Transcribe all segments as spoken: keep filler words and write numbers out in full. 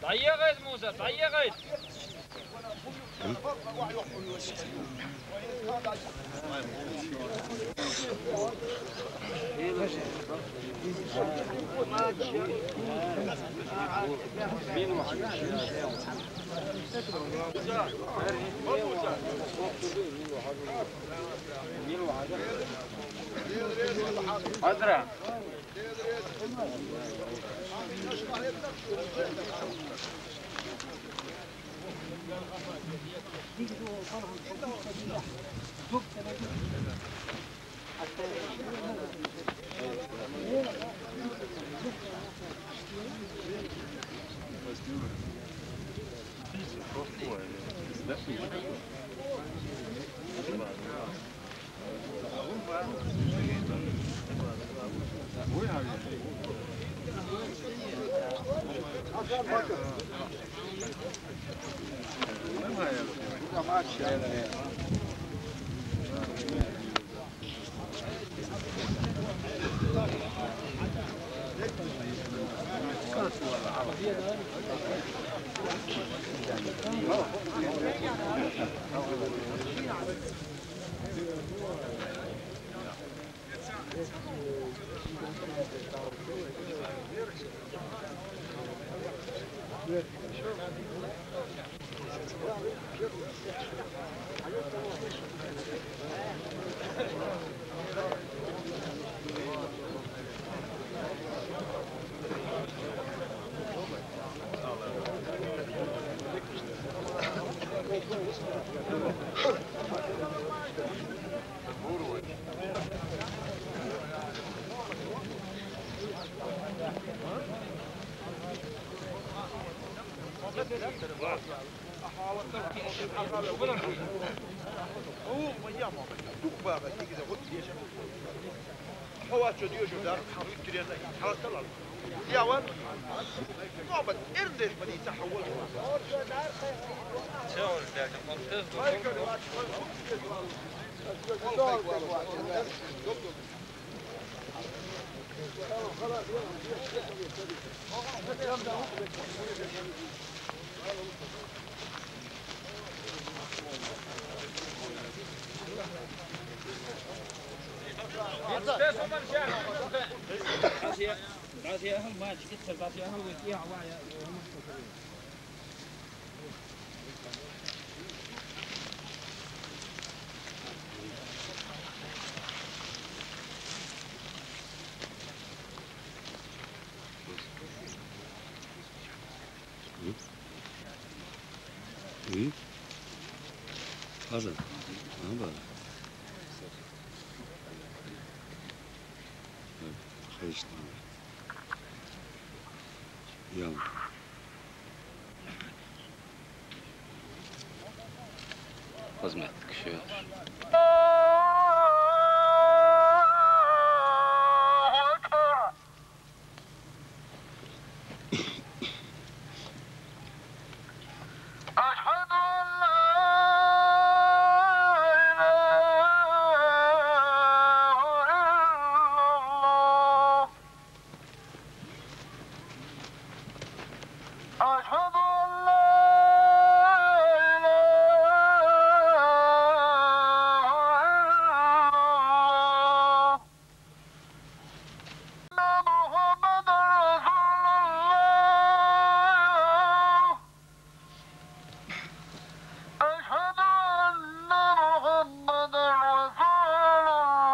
دعيغيت موسى، دعيغيت. حضرة. Oui. Hazır. Ne yapalım? Hayır. Ya. Hizmet kişi. أشهد أن لا إله إلا الله. أشهد أن لا إله إلا الله. أن محمدا رسول الله. أشهد أن محمدا رسول الله.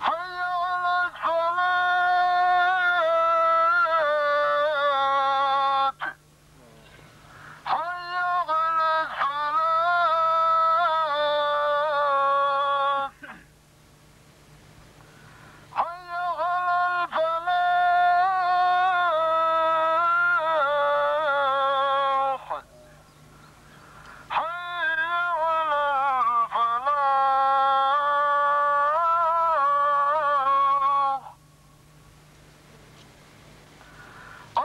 حي على الصلاة. حي على الصلاة. حي على الفلاح. حي على الفلاح.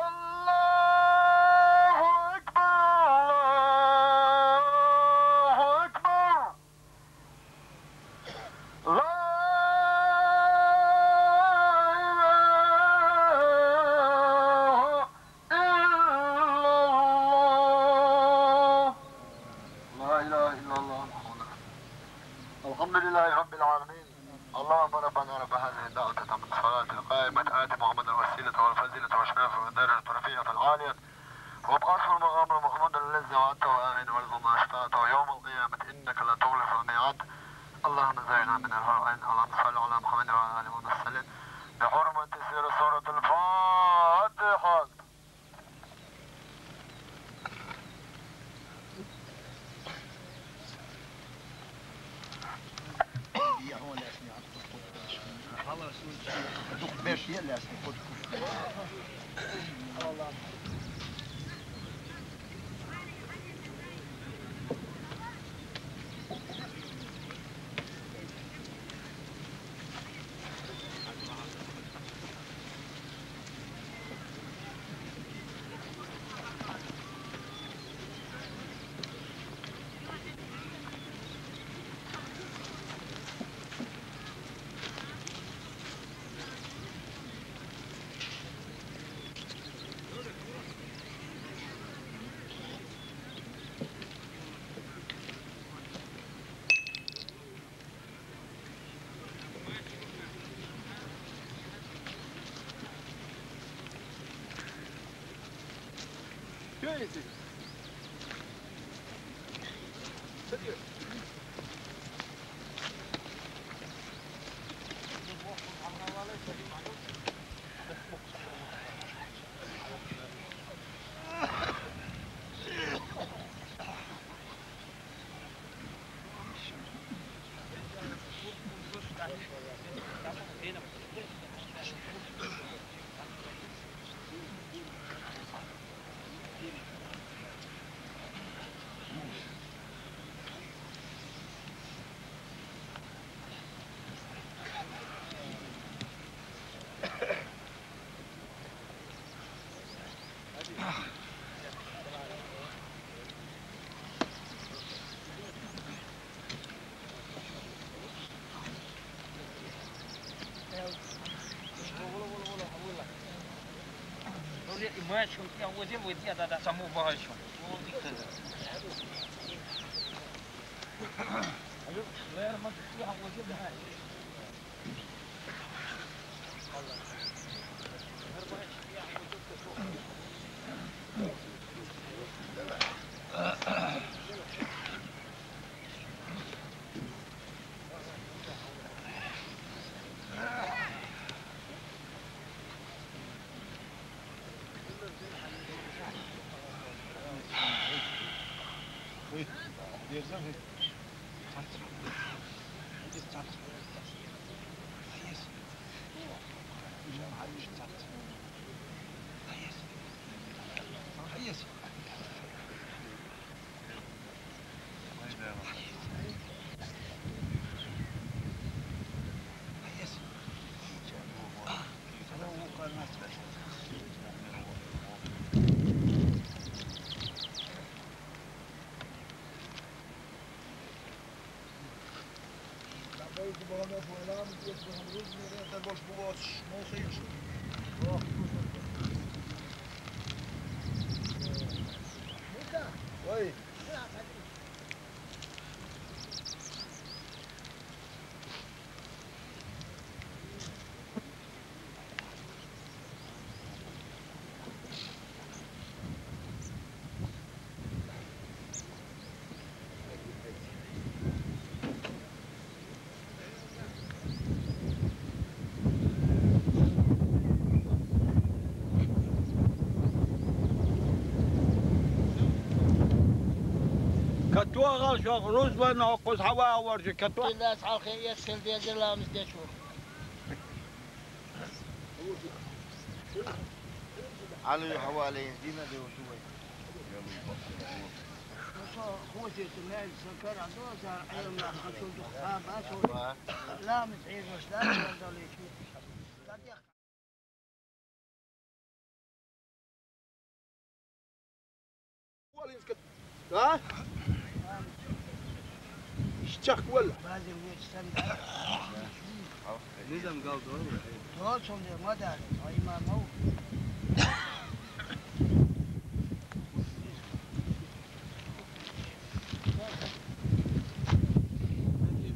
الله أكبر، الله أكبر. لا اللهم ربنا رب هذه الدعوة التامة والصلاة القائمة، آت محمدا الوسيلة والفضيلة والشرف والدرجة الرفيعة العالية، وابعثه المقام المحمود الذي وعدته. آمين. وارزقنا شفاعته يوم القيامة إنك لا تخلف الميعاد. اللهم زينا من الحور العين. اللهم صل على محمد وعلى آله وصحبه وسلم. بحرمة سر سورة الفاتحة. كتوغل شوق روز بنا قوس حوا ورجي كتوغل. الناس على الخير يسهل دي زلام دي شو. علي حوالي دينا دي وشوي. خوتي تمام سكر عدوزة عيون خشوش خابات. لا متعيد وش لا يرضى لي شو. ها؟ شتاك ولا؟ نظام قال دور. دور شنو ما دار. أي ما مو.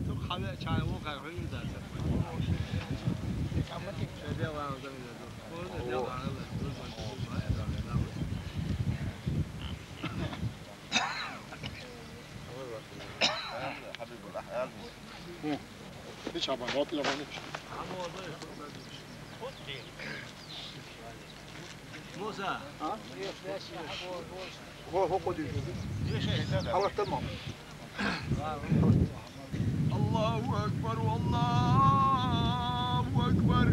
Çok hava çayı o kadar hızlı zaten. Хо, хо, хо, дивись. Аллах тамам. الله أكبر، الله أكبر.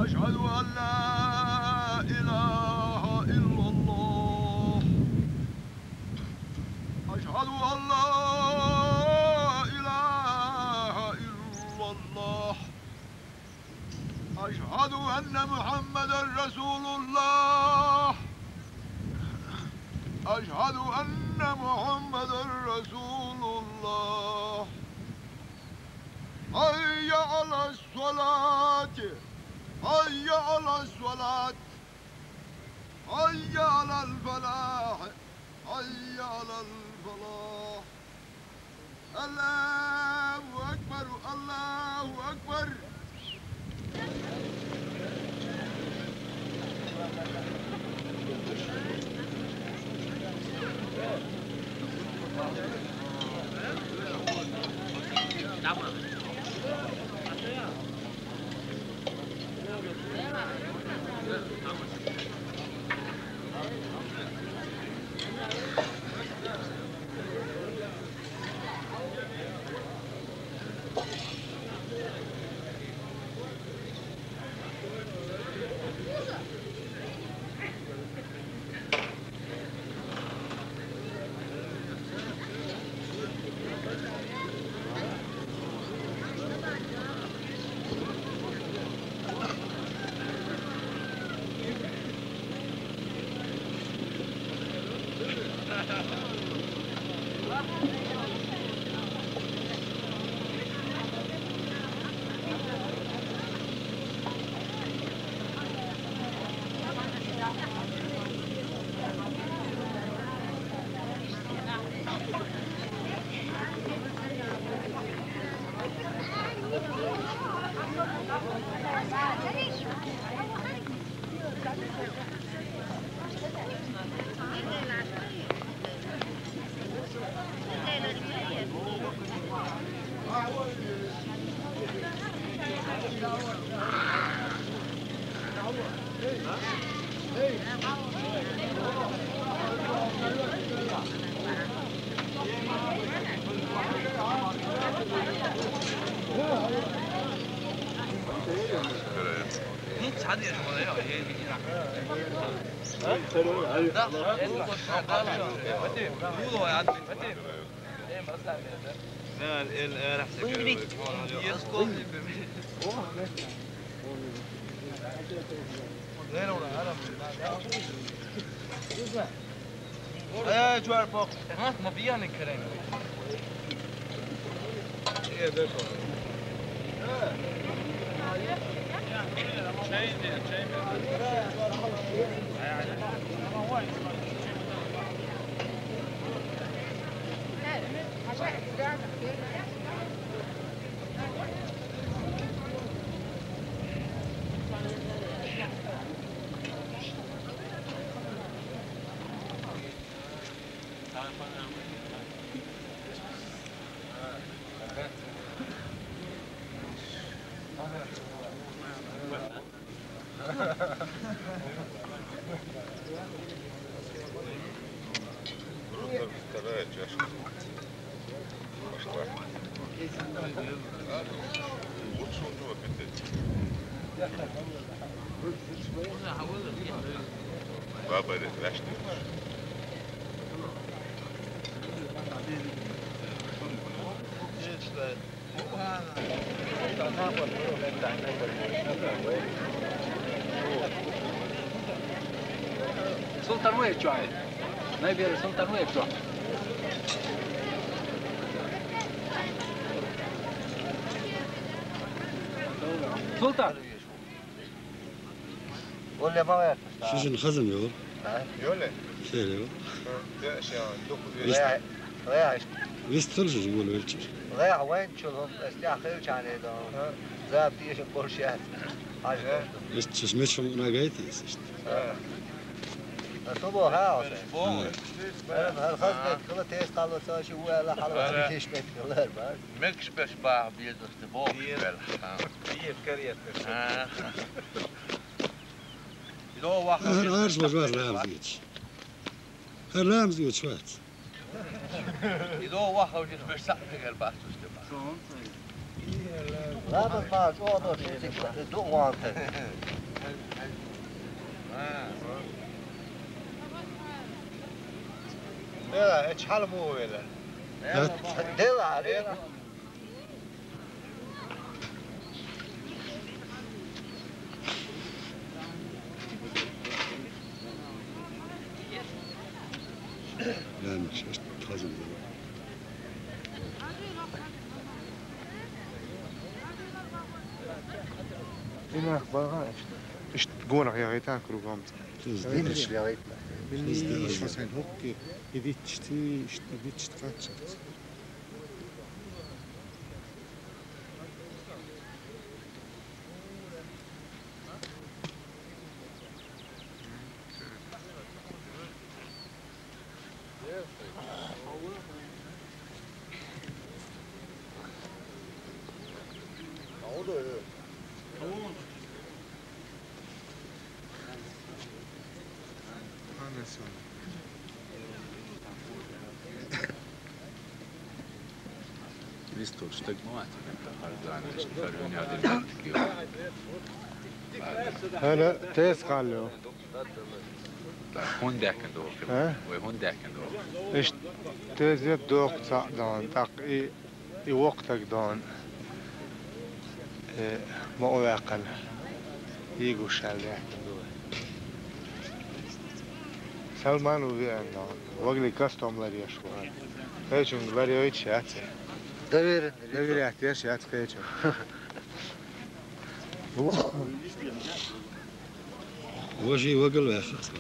أشهد أن لا إله إلا الله. أشهد أن لا إله إلا الله. أشهد أن محمدا رسول الله. أشهد أن محمدا رسول الله. حي على الصلاة. حي على الصلاة. حي على الفلاح. حي على الفلاح. الله أكبر، الله أكبر. Sultan, where you try? Maybe Sultan, where you try? Sultan. Öyle mi var? Şu gün hazım yok. Öyle. Şöyle yok. Veya, veya işte. Biz tırcı mı ölçür? Veya وين شو هم استأخر كان يدهم. Zab diye konuşuyor. Biz çeşme çok ona gayet işte. Со боху, хьа, Хьусейн? Боху. ХӀара, хӀара хаза бетта хила, тесакхалло ца ши ву аьлла, хьалха хӀара беш бетта хилар бара. Мегаш беш баха безаш те боху. Дера. Хьа. Дера, каретка. Хьа. Идо ваха. ХӀара арш бажар ламаз йоцуш. ХӀара ламаз йоцуш вац. Идо вахавжис беш сахьтагар бахчус те бах. Ламаз ма чӀогӀа дохуш, цига ду ванта. Дела, эч хьал му вела. Дела, аре. Лаьмнаш иштта хазна дара. И нах бахьан иштта. Иштта гонах яхийтан кругом. Иза динаш яхийтан. Иза динаш яхийтан. Хьусейн, хӀокхе, и дитча, иштта, и дитча кхаччалц. Вистур, стаг ма вац, хьарзанаш, хьаржун яди даттиги. ХӀана тесакхалло. ХӀунда даьккхина доху? А? Вай хӀунда даьккхина доху? Иштта тезет доху цхьаъ дона, тӀаккха и И воккха стаг дона, э, ма о ваьккхина, йийгуш аьлла даьккхина ду вай. Салман ву веана дона, ваглий кастом ларъеш ву хӀара. Кхечунга ларъяйча яц. Доверенный лицо. Доверять еш яц кхечунга. Вожий вагал ваьхас.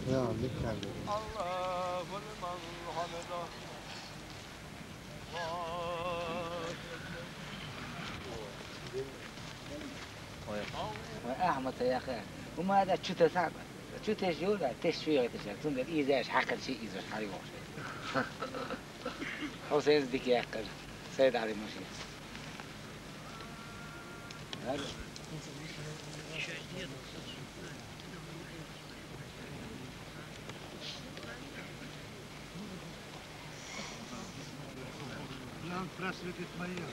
يا عم، لك عندك. الله لمن حمده. الله أكبر. وي، وي، أحمد يا أخي. وما هذا تشتى صعبة. تشتى شو لا، تشتى شو يا تشتى. تنقل إيزاش حقل شيء، إيزاش حريم شيء. حسين زديك يا أخي. سيد علي ماشي. Нам просветит моя.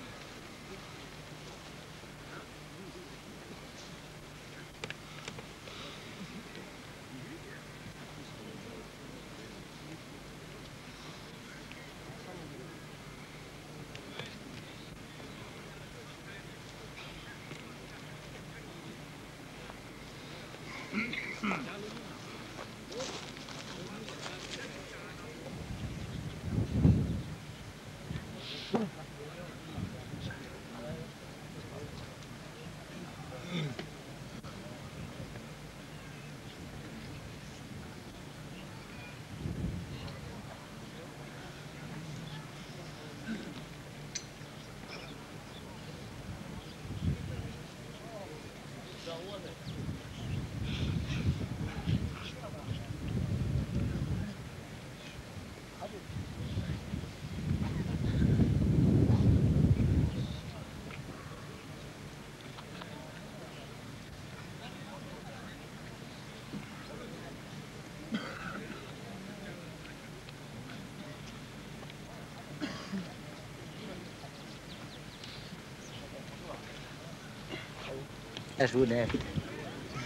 Aşure.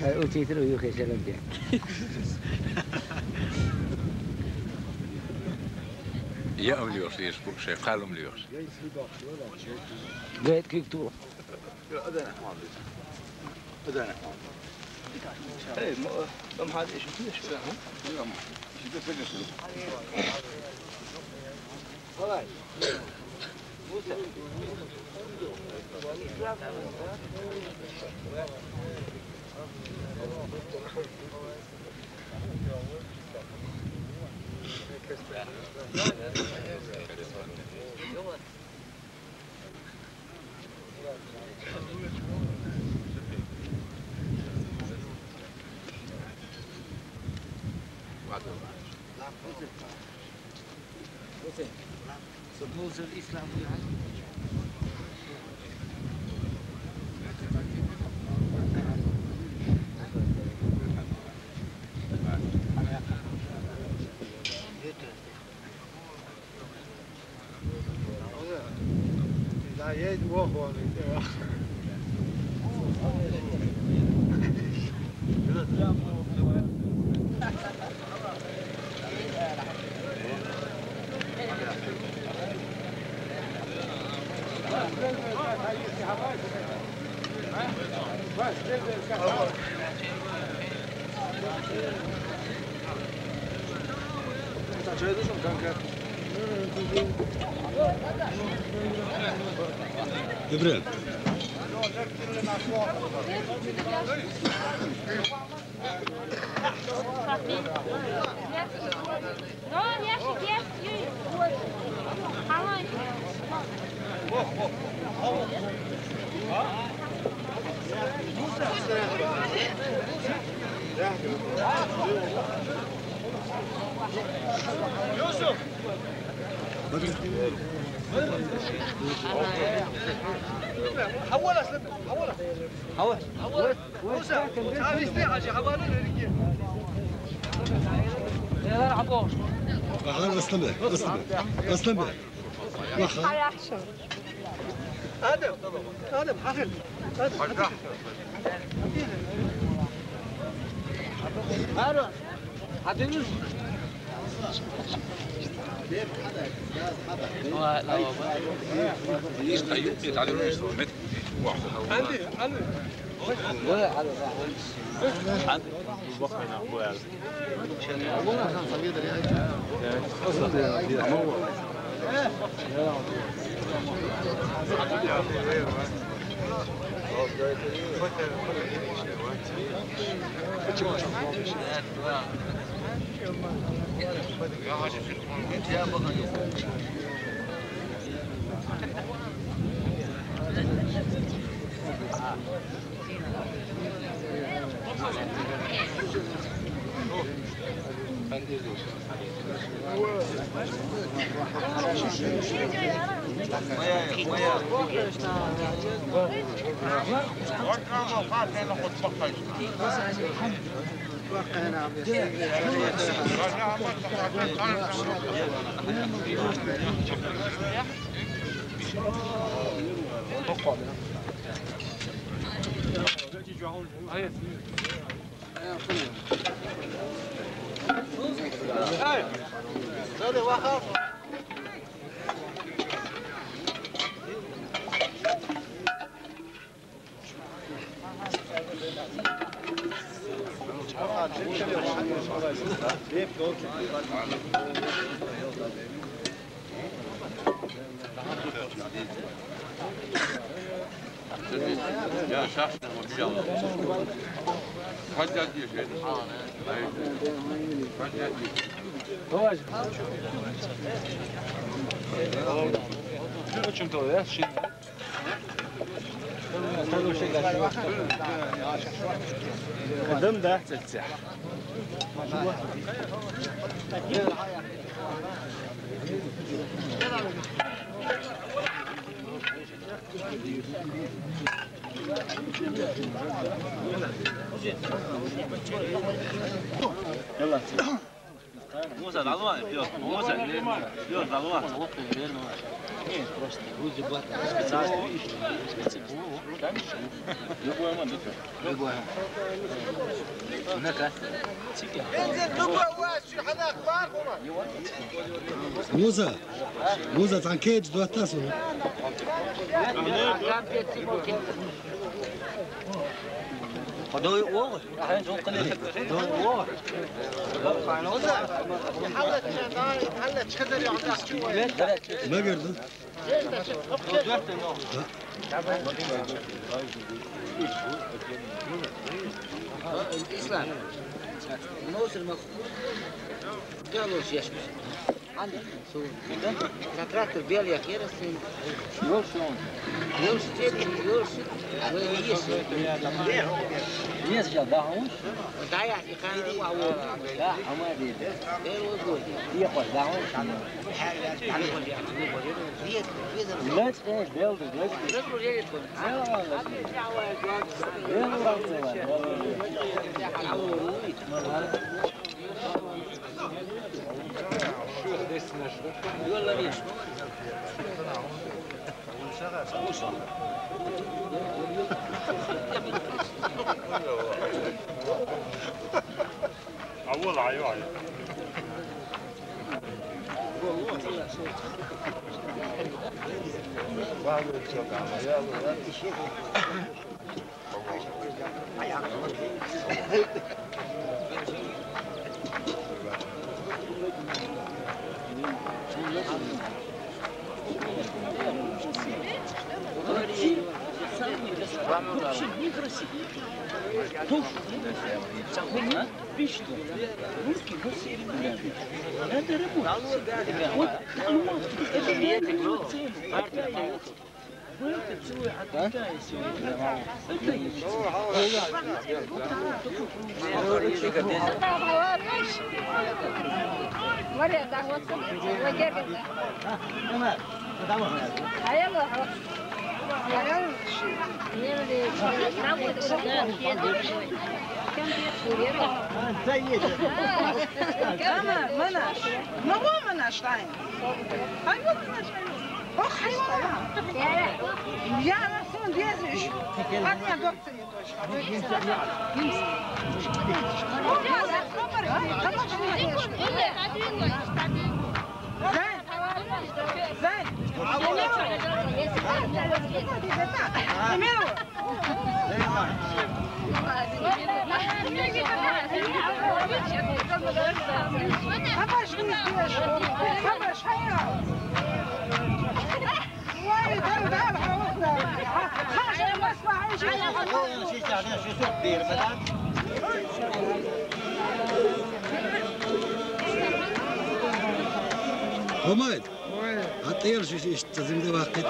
Ay, o çiğdir, o yok, yaşarım diye. يا أم اليوش، إيش بو شيء؟ قال أم اليوش. Gayet kök tuğ. Hey, ma, ma hadi iş, iş, ha? Ibrahim. Ahmet, ıslım be, ıslım be, ıslım be. Bak ha. Adem, Adem, hafif. Adem, hafif. Harun, hadi yürü. Hadi, hadi. Дым, да, цеця. Муса, заливай, пьёт. Муса, пьёт, заливай. Нет, просто люди бата специалисты. Конечно. Любой момент. Любой. Ну-ка. Муса, Муса, цан кеч дуатас у. Хадой о, хадой о. Муса, хадой о. Ма герду? Islam. Mosir ma. Gel o şey. Hani? Su. Za traktor bijel, ja, kjera si? Još on. Još četiri, još. Jesi, jel, da, on? Da, ja, i kaj, u, u. Da, ama dedi. Evo, godi. Iako, da, on. Let's go, build it, let's go. Let's go, let's go. Mana, mana. Ma bu mana ştayn. Ay, bu mana ştayn. Oh, hasta ya. Ya, na son diez. Hadi ya, doktor. Homay, atlayalım şu işte, zimde vakit.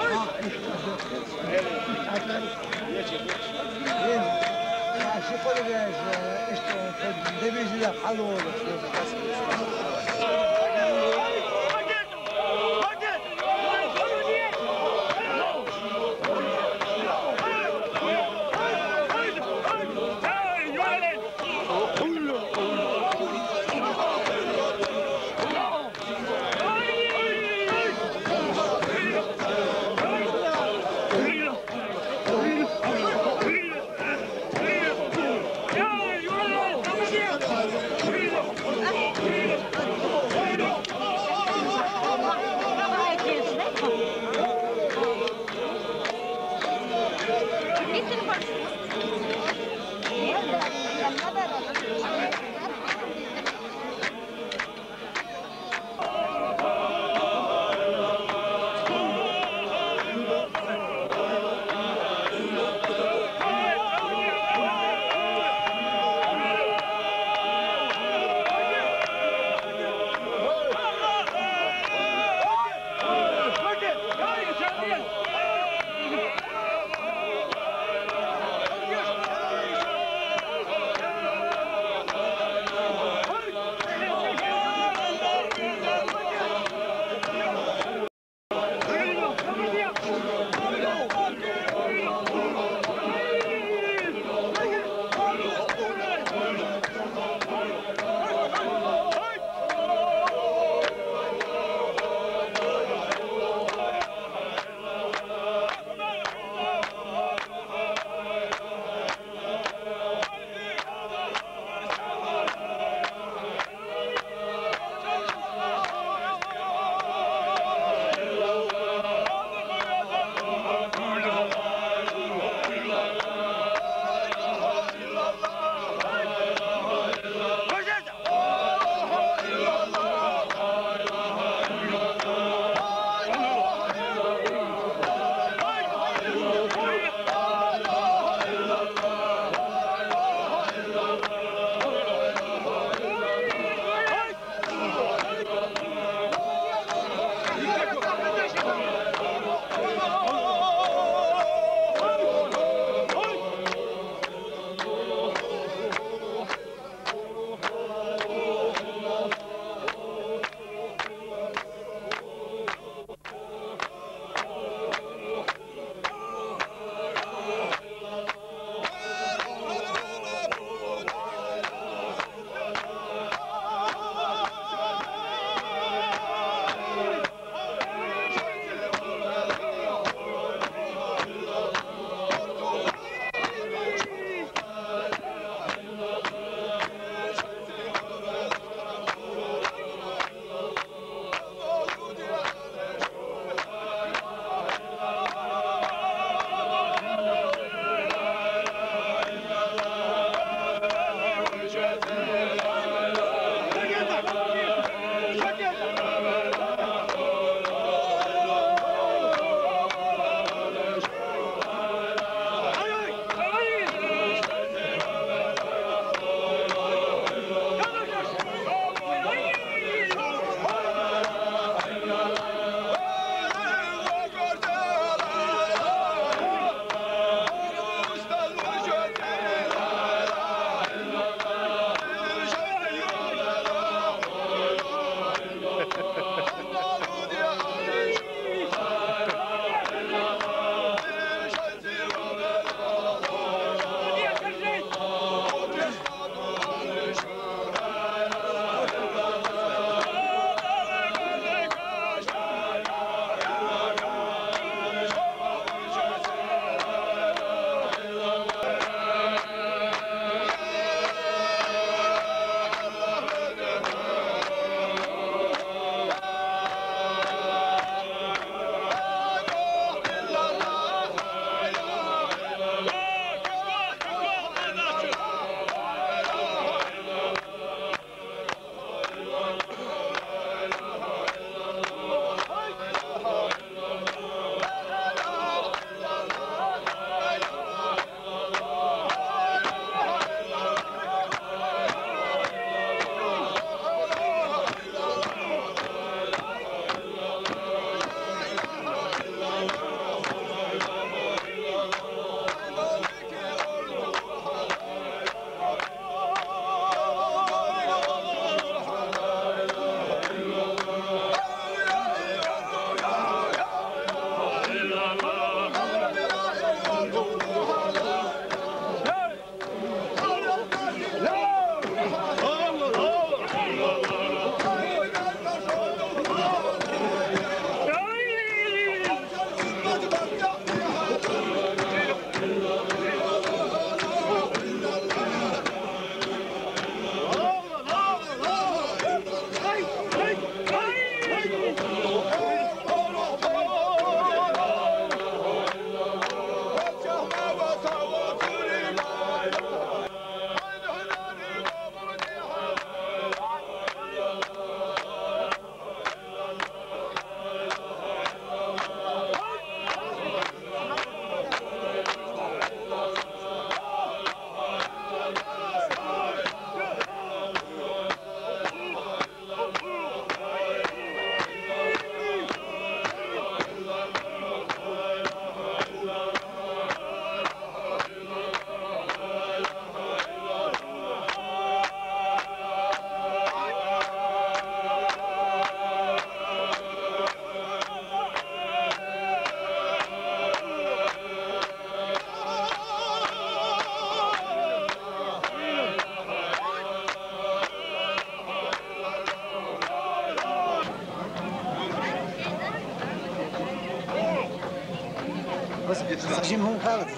Сажим ҳун халат.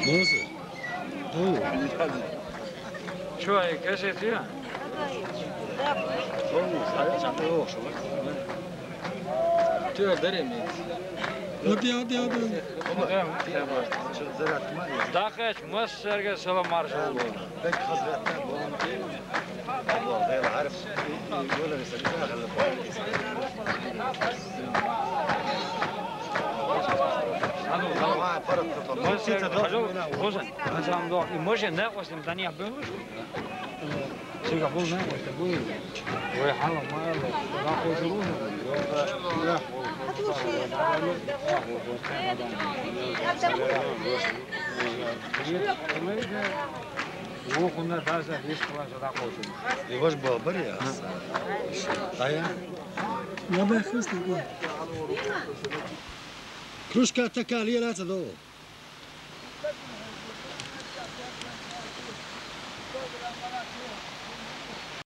Муса. Чё, ай, кэшэ тия? Тё, дарим. Оди, оди, оди. Дахач, мас сэргэ салам маршал. Може не осим да ня бэлуш. Сега бул не осим бул. Ой, хала мала. Да, хожу. Охуна даже весь класс да хожу. И ваш был бэр я. Тая. Кружка такая, лера, это, да.